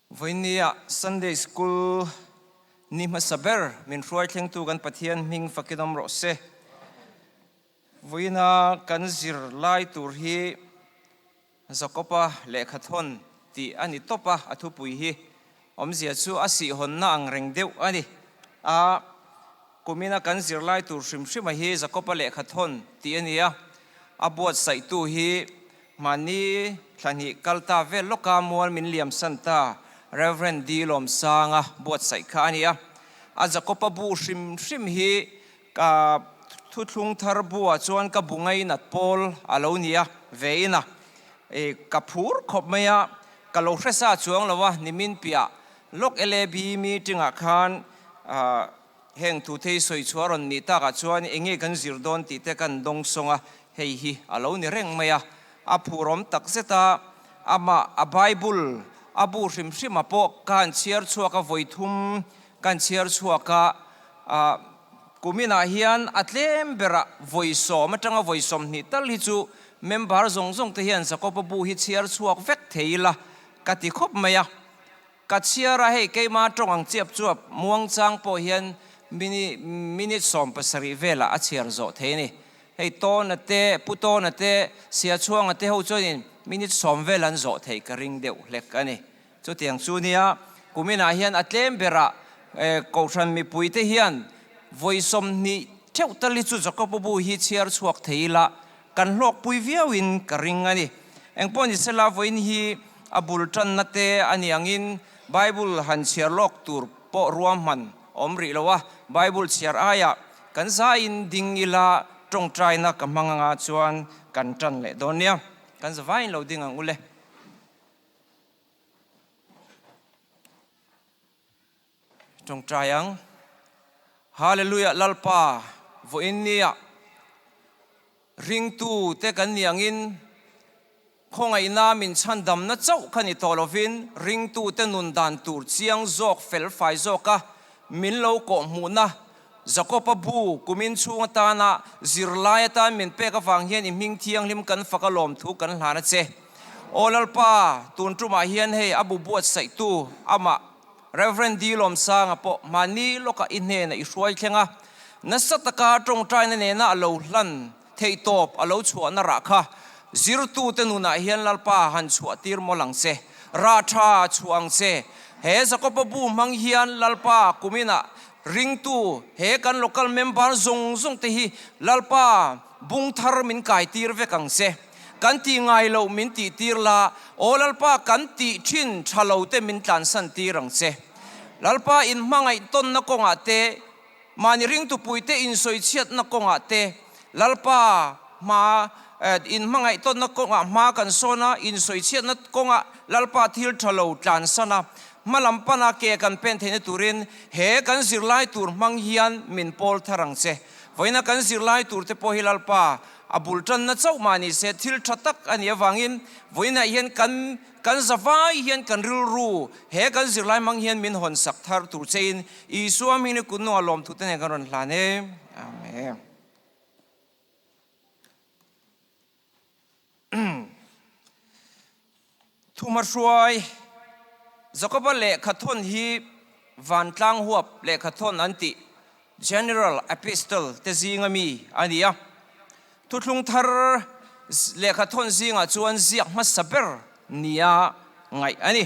Vawinia Sunday School ni hmasa ber min hruai thlengtu kan Pathian hming fakin awm rawh se. Vawiina kan zir lai tur hi Jakoba lehkhathawn tih a ni tawp a, a thupui hi awmzia chu a sihhawnna ang reng deuh a ni. A kumina kan zir lai tur hrim hrima hi Jakoba lehkhathawn tih a ni a, a buatsaihtu hi Mahni thla hnih kal ta vel lawka mual min liam san ta Rev. D. Lawmsanga buatsaih kha a ni a. A Jakoba bu hrim hrim hi ka thuthlung thar buah chuan ka bu ngainat pawl a lo ni a, ve in a. I ka phur khawp mai a, ka lo hre sa chuang lo a, nimin piah lawk LAB meeting ah khan Heng thutei sawi chhuah rawn nih takah chuan enge kan zir dawn tih te kan dawng sawng a, hei hi a lo ni reng mai a. A phurawm tak zet a, amah a Bible a bu hrim hrim a pawh ka han chhiar chhuak a, vawi thum kan chhiar chhuak a, ah kuminah hian a tlem berah vawi sawm atanga vawi 20 tal hi chu member zawng zawng te hian Jakoba bu hi chhiar chhuak vek thei ila ka ti khawp mai a. Ka chhiar a, hei keima tawng ang chiap chuap muangchang pawh hian minute 17 velah a chhiar zawh thei a ni. Hei Tawna te, Pu Tawna te, Siachhuanga te ho chuanin minute 10 vel an zawh theih ka ring deuh hlek a ni. Chutiang chu nia, kuminah hian a tlem berah Kohhran mipuite hian vawi 20 theuh tal hi chu Jakob-a bu hi chhiar chhuak thei ila Kan hlawkpui viauin ka ring a ni. Engpawh ni sela vawiin hi a bul tanna te a ni angin Bible han chhiar lawk tur pawh ruahman a awm rih lo a, Bible chhiar aiah kan zaiin ding ila tawngtaina ka hmang anga chuan kan tan leh dawn nia. Kan zavaiin lo ding ang u le. Tawngtai ang. Hallelujah Lalpa vawiin nia ringtu te kan ni angin khawngaihna min chhandamna chauh kha ni tawh lovin ringtu te nun dan tur chiang zawk fel fai zawka min lo kawh hmuhna Jakoba bu kumin chhung atana zirlai atan min pek avang hian i hming thianghlim kan fak a lawmthu kan hlan a che. Aw Lalpa, tun tumah hian hei a bu buatsaihtu amah Rev. D. Lawmsanga pawh mahni lawkah i hnenah i hruai thleng a, nasa taka tawngtaina nena a lo hlan theihtawp a lo chhuahna rah kha zirtute nunah hian Lalpa han chhuahtir mawlh ang che, rah tha chhuah ang che. He Jakoba bu hmang hian Lalpa kuminah ringtu he kan local member zawng zawng te hi Lalpa bung thar min kaitir vek ang che. Kan tih ngai loh min tih tir la, Aw Lalpa kan tih thin tha lo te min tlansan tir ang che. Lalpa in hmangaih tawnna kawngah te, mahni ringtupuite insawichhiatna kawngah te, Lalpa hma in hmangaih tawnna kawngah hma kan sawn a, insawichhiatna kawngah Lalpa thil tha lo tlansan a, hma lam pana ke kan pen theihna turin he kan zirlai tur hmang hian min pawl thar ang che. Vawiina kan zirlai turte pawh hi Lalpa A bul tanna chauh mah ni se thil tha tak a nih avangin vawiinah hian kan kan zavai hian kan rilru he kan zirlai hmang hian min hawn sak thar tur chein Isua hmingin i kutnungah lawmthu te nen kan rawn hlan e. Amen. Thumahruai, Jakoba lehkhathawn hi vantlang huap lehkhathawn an tih, General Epistle, te zinga mi a ni a. Thuthlung thar lehkhathawn zingah chuan ziak hmasa ber nia ngaih a ni.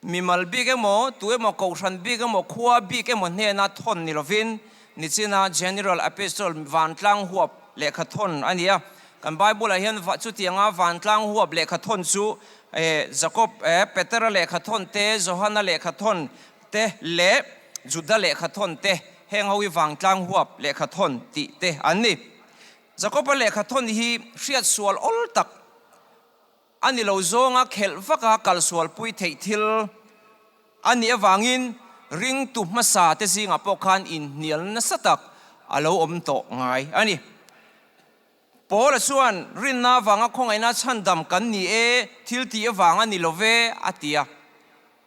Mimal bik emaw, tu emaw kohhran bik emaw, khua bik emaw hnena thawn ni lovin, nichina General Epistle vantlang huap lehkha thawn a ni a. Kan Bible-ah hian chutianga vantlang huap lehkha thawn chu Jakob, Petera lehkha thawn te, Johana lehkha thawn te leh Juda lehkha thawn te, heng ho hi vangtlang huap lehkha thawn tih te an ni. Jakoba lehkha thawn hi hriat sual awl tak A ni lo zawnga khelh vaka kalsualpui theih thil a nih avangin ringtu hmasa te zingah pawh khan inhnial nasa tak a lo awm tawh ngai a ni. Paula chuan rinna avanga khawngaihna chhandam kan ni e, thil tih avang a ni lo ve, a ti a.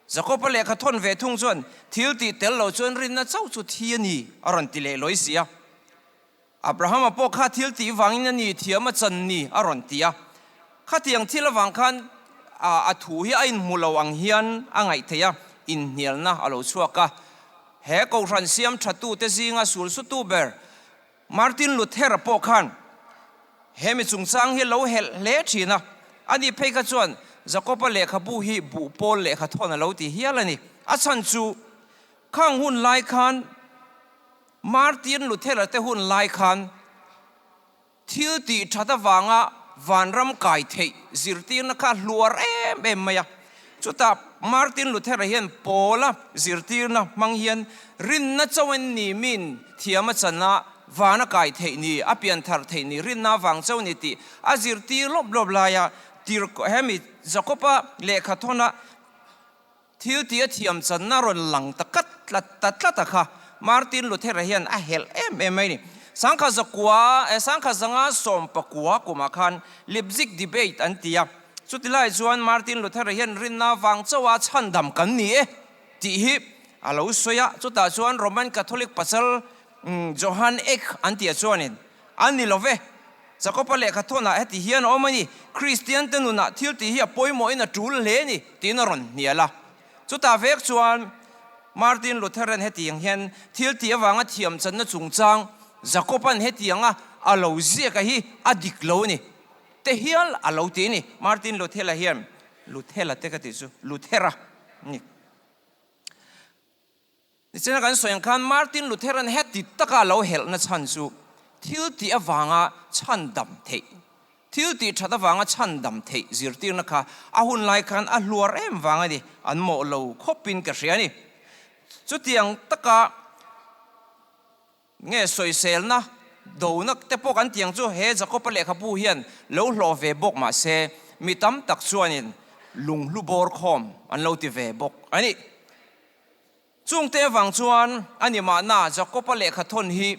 Jakoba lehkha thawn ve thung chuan thil tih tel lo chuan rinna chauh chu thi a ni, a rawn ti leh lawi si a. Abrahama pawh kha thil tih vangin a ni thiam a chan ni a rawn ti a. Khatiang thil avang khan a thu hi a inhmu lo ang hian a ngaih theih a, inhnialna a lo chhuak a. He Kohhran siam thattute zinga sulsutu ber Martin Luther-a pawh khan he mi chungchang hi lo helh hle thin a, ani phei kha chuan Jakoba lehkhabu hi buh pawl lehkha thawn a lo ti hial a ni. A chhan chu khang hun lai khan Martin Luther-a te hun lai khan Thil tih that avanga vanram kai theih zirtirna kha hluar em em mai a. Chutah Martin Luther-a hian Paula zirtirna hmang hian rinna chauhin ni min thiam a chan a, van a kai theih ni, a pian thar theih ni, rinna avang chauh ni tih a zirtir lawp lawp laia tir hemi Jakob-a lehkha thawna Thil tih a thiam channa rawn lang ta kat tlat ta tlat a kha Martin Luther-a hian a helh em em mai ni. Sangkha zakua eh sangkha zanga sawmpakua kumah khan Leipzig Debate an ti a, chuti lai chuan Martin Luther-a hian rinna vang chauha chhandam kan ni e tih hi a lo sawi a, chutah chuan Roman Catholic pasal Johann Eck an tih ah chuanin a ni lo ve. Jakob-a lehkha thawnah heti hian a awm a ni, Kristiante nunah thil tih hi a pawimawhin a tul hle a ni, tiin a rawn hnial a. Chutah vek chuan Martin Luther-a'n hetiang hian thil tih avanga thiamchanna chungchang Jakob-a'n hetianga a lo ziak a hi a dik lo a ni te hial a lo ti a ni. Martin Luthela hian Luthela te ka tih chu Luthera a ni. Nichina kan sawi ang khan Martin Luther-a'n heti taka a lo helhna chhan chu thil tih avanga chhan dam theih, thil tih that avanga chhan dam theih zirtirna kha a hun lai khan a hluar em vang a ni, an mawh lo khawpin ka hria a ni. Chutiang taka Nge sawiselna dona te pawh kan tiang chu he Jakob-a lehkhabu hian lo hlawh ve bawk mah se, mi tam tak chuanin lunghlu bawr khawm an lo ti ve bawk a ni. Chungte avang chuan a ni mahna Jakob-a lehkha thawn hi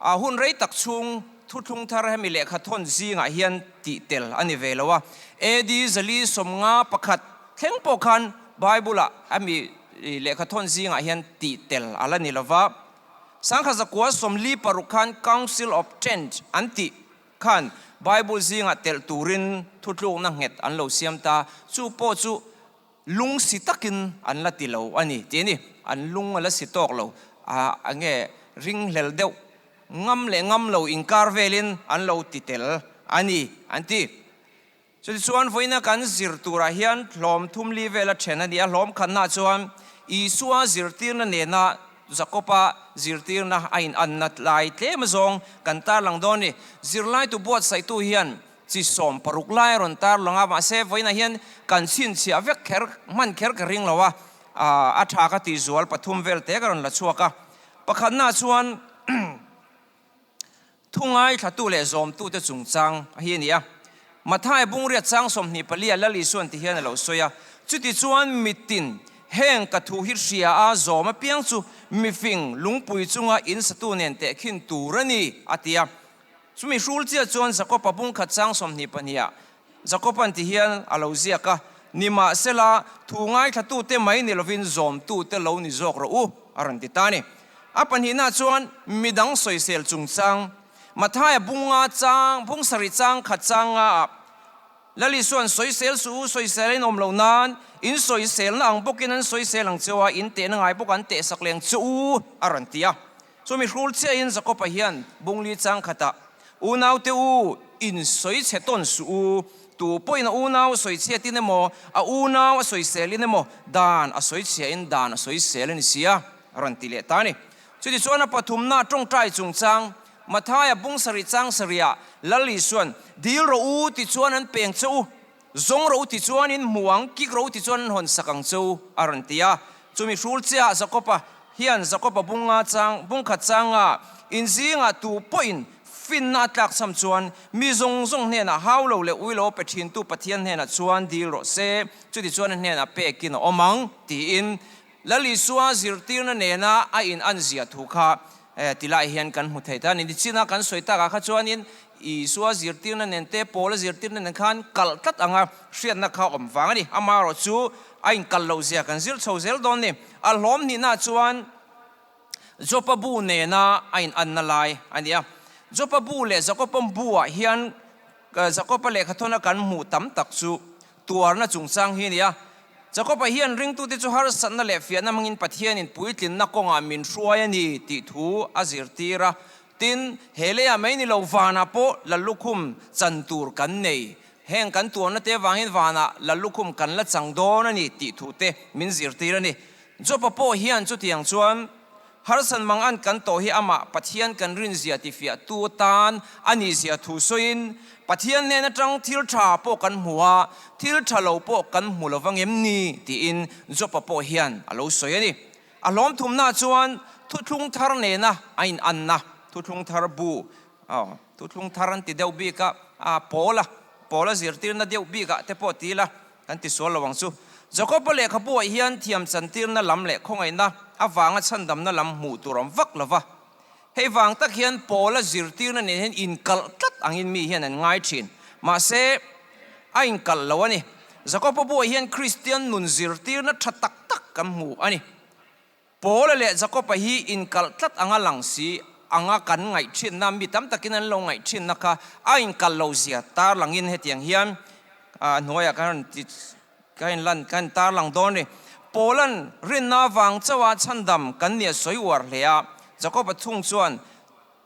a hun rei tak chhung thuthlung thar hemi lehkha thawn zingah hian tih tel a ni ve lo a. AD 451 thleng pawh khan Bible-ah hemi lehkha thawn zingah hian tih tel a la ni lo va. Sangkha zakua 46 khan Council of Trent an tih khan Bible zingah telh turin thutlukna nghet an lo siam ta, chu pawh chu lung si takin an la ti lo a ni tih a ni. An lung a la si tawk lo a, enge ringhlel deuh ngam leh ngam lo inkar velin an lo ti tel a ni an ti. Chutichuan vawiina kan zir turah hian hlawm thum li vela then a ni a, hlawm khatnaah chuan Isua zirtirna nena Jakoba zirtirna a inanna lai tlem azawng kan tarlang dawn a ni. Zirlaitu buatsaihtu hian chi 16 lai a rawn tarlang a, mahse vawiinah hian kan chhinchhiah vek kher hman kher ka ring lo a, a tha ka tih zual pathum vel te ka rawn la chhuak a. Pakhatnaah chuan. Thu ngaithlatu leh zawmtute chungchang hi a ni a. Matthai bungriat chang 24 a Lal Isuan ti hian a lo sawi a, Chutichuan mitin heng ka thu hi hria a zawm apiang chu mifing lungpui chunga in satu nen tehkhin tur a ni, a ti a. Chumi hrul chiah chuan Jakob-a bungkhat chang 22 ah Jakob-a'n ti hian a lo ziak a, Nimahsela, thu ngaithlatute mai ni lovin zawmtute lo ni zawk rawh u, a rawn ti ta a ni. A pahnihna chuan midang sawisel chungchang, Mathaia bunga chang, bung sarih chang khat chang ngaah, Lal Isua'n sawisel suh u, sawisel a inawm loh nan, in sawiselna ang bawkin an sawisel ang cheu a, in tehna ngai bawk an tehsak leng che u, a rawn ti a. Chumi hrul chiahin Jakob-a hian bungli chang khatah, Unaute u, in sawi chhe tawn suh u, tu pawhin a unau a sawi chhiatin emaw, a unau a sawiselin emaw, dan a sawi chhiain dan a sawisel a ni si a, a rawn ti leh ta a ni. Chutichuan a pathumna tawngtai chungchang, Mathaia bung sarih chang sarihah Lal Isua'n, Dil rawh u tichuan an peng che u, Zawng ro ti chuan in hmu ang, kik ro ti chuan an hawn sak ang che u, a rawn ti a. Chumi hrul chiahah Jakob-a hian Jakob-a bung nga chang, bung khat chang nga in zingah tu pawhin finna a tlak cham chuan mi zawng zawng hnenah hau lo leh ui lo a pe thintu Pathian hnenah chuan dil rawh se, chuti chuan a hnenah pekin a awm ang, tiin Lal Isua zirtirna nena a in an ziah thu kha ti lai hian kan hmu thei ta a ni. Nichina kan sawi takah kha chuanin Isua zirtirna nen te, Paula zirtirna nen khan kalh tlat anga hriatna kha awm vang a ni. Amaherawhchu a inkalh loh zia kan zir chho zel dawn ni. A hlawm hnihnaah chuan Jopa bu nena a in anna lai a ni a. Jopa bu leh Jakopa bu ah hian Jakopa lehkhathawna kan hmuh tam tak chu. tuarna chungchang hi a ni a. Jakob-a hian ringtute chu harsatna leh fiahna hmangin Pathianin puitlinna kawngah min hruai a ni tih thu a zirtir a. Tin, he leiah mai ni lo vanah pawh Lallukhum chan tur kan nei. Heng kan tuarna te avangin vanah Lallukhum kan la chang dawn a ni tih thu te min zirtir a ni. Job-a pawh hian chutiang chuan harsan mangan kan tawh hi amah Pathian kan rinzia tifiahtu atan a nihzia thu sawiin, Pathian hnen atang thil tha pawh kan hmu a, thil tha lo pawh kan hmu lo vang em ni? tiin Job-a pawh hian a lo sawi a ni. A hlawm thumna chuan Thuthlung Thar nena a inanna, Thuthlung Thar bu, aw, Thuthlung Thar an ti deuh bik a, a Paula, Paula zirtirna deuh bikah te pawh ti ila kan ti sual lo ang chu. Jakoba lehkhabu ah hian thiam chantirna lam leh khawngaihna avanga chhandamna lam hmuh tur awm vak lo va. Hei vang tak hian Paula zirtirna nen hian inkalh tlat angin mi hian an ngai thin. Mahse, a inkalh lo a ni. Jakoba buah hian Kristian nun zirtirna tha tak tak kan hmu a ni. Paula leh Jakoba hi inkalh tlat anga lang si anga kan ngaih thinna, mi tam takin an lo ngaih thinna kha a inkalh lo zia tarlangin hetiang hian a hnuaiah kan rawn ti Ka inlan ka intarlang dawn ni. Paula'n rinna avang chauha chhandam kan nia sawi uar hle a, Jakoba thung chuan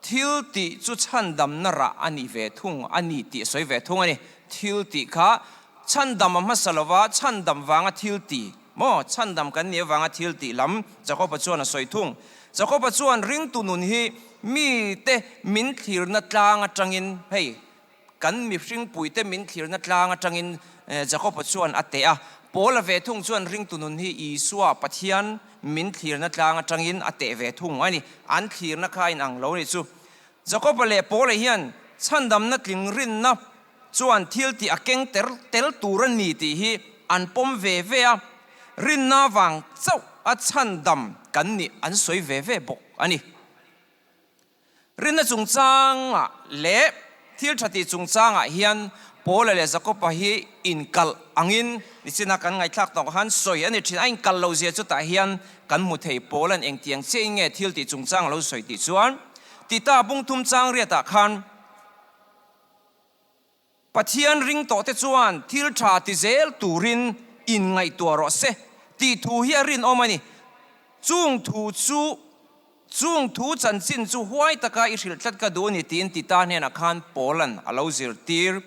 thil tih chu chhandamna rah a ni ve thung a ni tih a sawi ve thung a ni. Thil tih kha chhandam a hmasa lova chhandam vanga thil ti maw? Chhandam kan nih avanga thil tih lam Jakoba chuan a sawi thung. Jakoba chuan ringtu nun hi mite min thlirna tlang atangin hei Kan mihringpuite min thlirna tlang atangin Jakob-a chuan a teh a. Paula ve thung chuan ringtu nun hi Isua, Pathian, min thlirna tlang atangin a teh ve thung a ni. An thlirna kha a inang lo a nih chu. Jakob-a leh Paula hian chhandamna tling rinna chuan thil tih a keng ter tel tur a ni tih hi an pawm ve ve a. Rinna vang chauh a chhandam kan nih an sawi ve ve bawk a ni. Rinna chungchangah leh thil tha tih chungchangah hian Paula leh Jakoba hi inkalh angin nichina kan ngaihthlak tawh khan sawi a ni thin. A inkalh lo zia chutah hian kan hmu thei. Paula'n engtiang chiahin nge thil tih chungchang a lo sawi tih chuan Tita bungthum chang riatah khan Pathian ring tawhte chuan thil tha ti zel turin inngaihtuah rawh se tih thu hi a rinawm a ni. Chung thu chu chung thu chanchin chu huai taka i hrilh tlat ka duh a ni tiin Tita hnenah khan Paula'n a lo zirtir.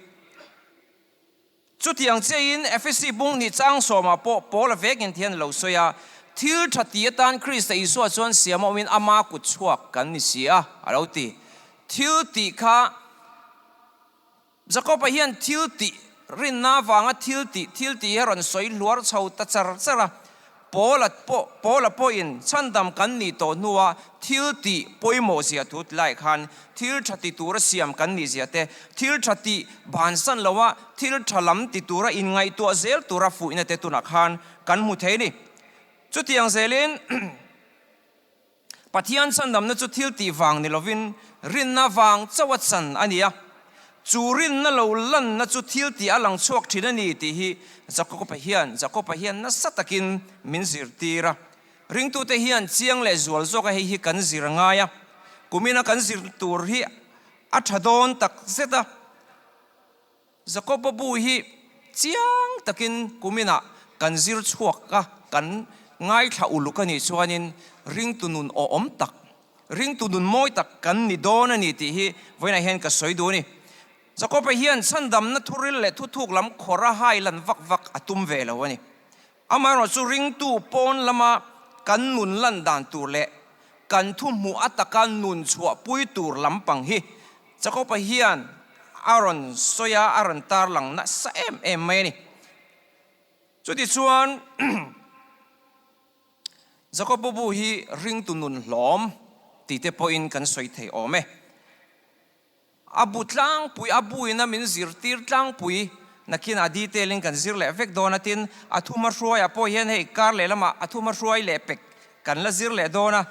Chutiang chiahin Efesi bung hnih chang sawmah pawh Paula vekin thian a lo sawi a, Thil tha ti atan Krista Isua chuan siam a awmin ama kut chhuak kan ni si a, a lo ti. Thil tih kha Jakob-a hian thil tih rinna avanga thil tih thil tih hi a rawn sawi hluar chho ta char char a. Paula pawh Paula pawhin chhandam kan nih tawh hnua thil tih pawimawh zia thu ti lai khan thil tha ti tura siam kan nih zia te, thil tha tih bansan loa thil tha lam ti tura inngaihtuah zel tura fuihna te tunah khan kan hmu thei a ni. Chutiang zelin. Pathian chhandamna chu thil tih vang ni lovin rinna vang chauh a chan a ni a, chu rinna lo lanna chu thil tih a lang chhuak thin a ni tih hi Jakoba hian Jakoba hian nasa takin min zirtir a. Ringtute hian chiang leh zual zawka hei hi kan zir a ngai a, kumina kan zir tur hi a tha dawn tak zet a. Jakoba bu hi chiang takin kuminah kan zir chhuak a, kan ngaithla uluk a nih chuanin ringtu nun awhawm tak, ringtu nun mawi tak kan ni dawn a ni tih hi vawiinah hian ka sawi duh a ni. Jakoba hian chhandamna thuril leh thuthuk lam khawr a hai lan vak vak a tum ve lo a ni. Amaherawh chu ringtu pawn lama kan nun lan dan tur leh kan thu hmuh a taka nun chhuahpui tur lampang hi Jakoba hian a rawn sawi a, a rawn tarlang nasa em em mai a ni. Chutichuan Jakoba bu hi ringtu nun hlawm tite pawhin kan sawi thei awm e. A bu tlangpui, a buin a min zirtir tlangpui nakin a detail in kan zir leh vek dawn a tin a thuma hruaiah pawh hian hei kar leh lamah a thuma hruai leh pek kan la zir leh dawn a,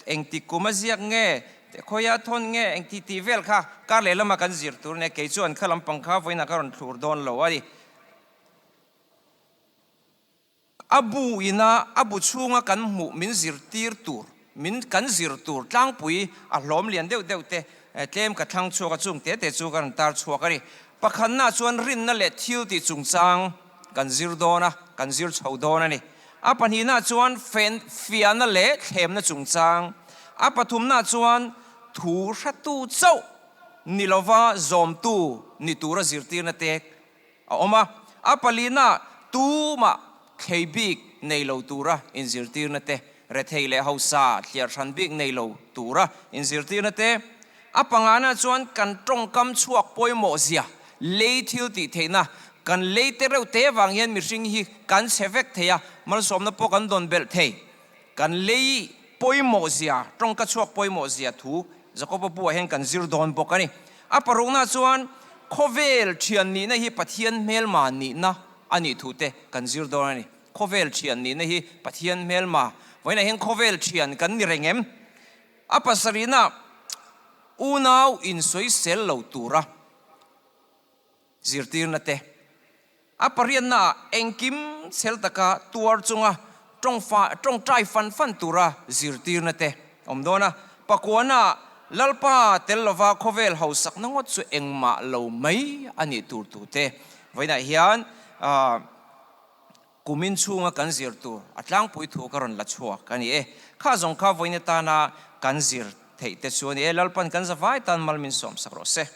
engti kum a ziak nge, khawia thawn nge, engti tih vel kha kar leh lama kan zir tur nia kei chuan kha lampang kha vawiinah ka rawn thlur dawn lo a ni. A bu ina a bu chhunga kan hmuh min zirtir tur, min kan zir tur tlangpui a hlawm lian deuh deuh te tlem ka thlang chhuak a, chung te te chu ka rawn tar chhuak a ni. Pakhatna chuan rinna leh thil tih chungchang kan zir dawn a, kan zir chho dawn a ni. A pahnihna chuan fiahna leh thlemna chungchang. A pathumna chuan thu hretu chauh ni lova zawmtu ni tura zirtirna te a awm a. A palina tumah thlei bik nei lo tura inzirtirna te, rethei leh hausa thliar hran bik nei lo tura inzirtirna te. A pangana chuan kan tawngkam chhuak pawimawh zia, lei thil tih theihna, kan lei te reuh te vang hian mihring hi kan chhe vek thei a, malsawmna pawh kan dawn belh thei. Kan lei pawimawh zia, tawngka chhuak pawimawh zia thu Jakoba buah hian kan zir dawn bawk a ni. A parukna chuan khawvel thian nihna hi Pathian hmelma nihna a nih thu te kan zir dawn a ni. Khawvel thian nihna hi Pathian hmelma, vawiinah hian khawvel thian kan ni reng em? A pasarihna unau insawisel lo tura zirtirna te, a pariatnaah engkim chhel taka tuar chunga tawngtai fan fan tura zirtirna te awm dawn a. Pakuana Lalpa tel lova khawvel hausakna ngawt chu engmah lo mai a nih tur tute vawiinah hian Kumin chhunga kan zir tur a tlangpui thu ka rawn la chhuak a ni e. Kha zawng kha vawiin atana kan zir theih te chu a ni e. Lalpan kan zavai tan mal min sawmsak rawh se.